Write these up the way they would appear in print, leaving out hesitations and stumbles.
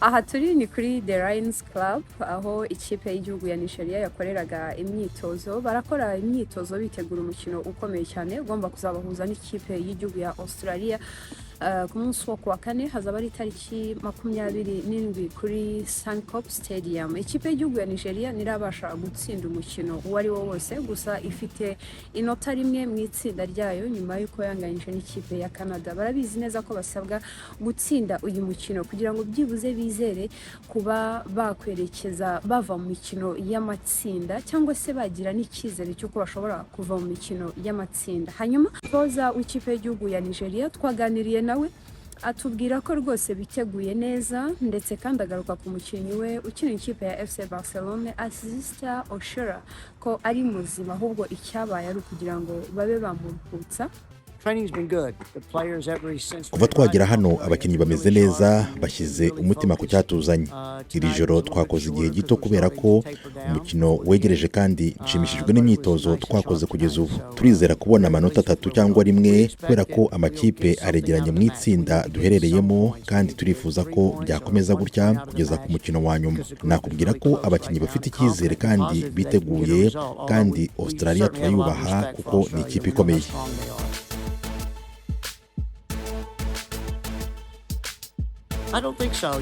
Aha turi ni kuri The Lions Club, aho ikipe y'igihugu ya Nigeria yakoreraga imyitozo. Barakora imyitozo bitegura umukino ukomeye cyane ugomba kuzabahuza n'ikipe y'igihugu ya Australia ku munsi wo kuwa kane, hazaba ari itariki 27 kuri Suncorp Stadium. Ikipe y'igihugu ya Nigeria ntirabasha gutsinda umukino uwo ari wo wose, gusa ifite inota 1 mu itsinda ryayo nyuma y'uko yanganyije n'ikipe ya Canada. Barabizi neza ko basabwa gutsinda uyu mukino kugira ngo byibuze bizere kuba bakwerekeza bava mu mikino y'amatsinda, cyangwa se bagira n'icyizere cy'uko bashobora kuva mu mikino y'amatsinda. Hanyuma toza w'ikipe y'igihugu ya Nigeria twaganiriye nawe, atubwira ko rwose biteguye neza, ndetse kandi agaruka ku mukinnyi we ukina ikipe ya FC Barcelone, Asisat Oshoala, ko ari muzima, ahubwo icyabaye ari ukugira ngo babe bamuruhutsa. Kuva twagera hano, abakinnyi bameze neza, bashyize umutima ku cyatuzanye. Iri joro twakoze igihe gito kubera ko umukino wegereje, kandi nshimishijwe n'imyitozo twakoze kugeza ubu. Turizera kubona amanota 3 cyangwa 1, kubera ko amakipe aregeranye mu itsinda duherereyemo, kandi turifuza ko byakomeza gutya kugeza ku mukino wa nyuma. Nakubwira ko abakinnyi bafite icyizere kandi biteguye, kandi Australia turayubaha kuko ni ikipe ikomeye.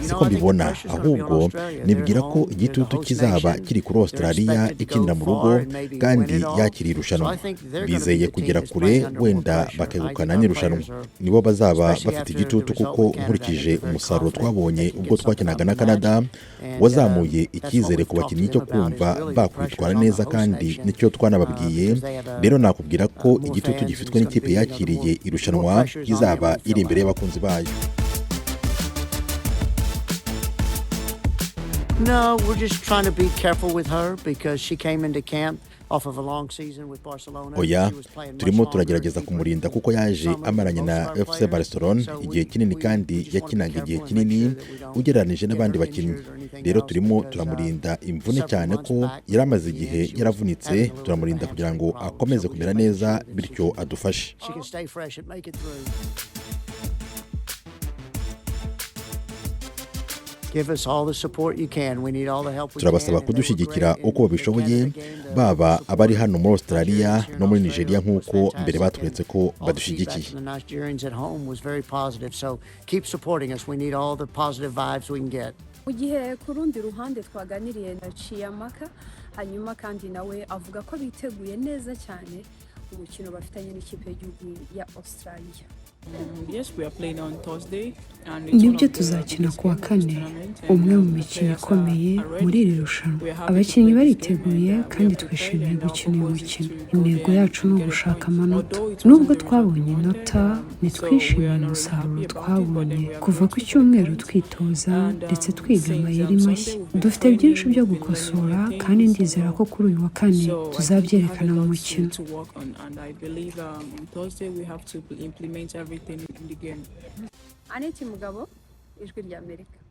Siko mbibona, ahubwo nibwira ko igitutu kizaba kiri kuri Australia ikinira mu rugo kandi yakiriye irushanwa. Bizeye kugera kure, wenda bakegukana n'irushanwa. Nibo bazaba bafite igitutu, kuko nkurikije umusaruro twabonye ubwo twakinaga na Canada, wazamuye icyizere ku bakinnyi cyo kumva bakwitwara neza, kandi nicyo twanababwiye. Rero nakubwira ko igitutu gifitwe n'ikipe yakiriye irushanwa, izaba iri imbere y'abakunzi bayo. No, we're just trying to be careful with her because she came into camp off of a long season with Barcelona. Oya, turimo turagerageza kumurinda kuko yaje amaranye na FC Barcelona igihe kinini, kandi yakinaga igihe kinini ugereranije n'abandi bakinnyi. Rero turimo turamurinda imvune, cyane ko yari amaze igihe yaravunitse. Turamurinda kugira ngo akomeze kumera neza, bityo adufashe. She can stay fresh and make it through. Give us all the support you can. We need all the help we Turabasaba can. kudushyigikira uko babishoboye, baba abari hano muri Australia no muri Nigeria, nk'uko mbere batweretse ko badushyigikiye. The Nigerians at home was very positive, so keep supporting us. We need all the positive vibes we can get. Mu gihe ku rundi ruhande twaganiriye na Chiamaka, hanyuma kandi nawe avuga ko biteguye neza cyane umukino bafitanye n'ikipe y'igihugu ya Australia. Nibyo, tuzakina ku wa kane, umwe mu mikino ikomeye muri iri rushanwa. Abakinnyi bariteguye kandi twishimiye gukina uyu mukino. Intego yacu ni ugushaka amanota. Nubwo twabonye inota, ntitwishimiye umusaruro twabonye. Kuva ku cyumweru twitoza ndetse twiga amayeri mashya. Dufite byinshi byo gukosora, kandi ndizera ko kuri uyu wa kane tuzabyerekana mu mukino. Aneti Mugabo, Ijwi ry'Amerika.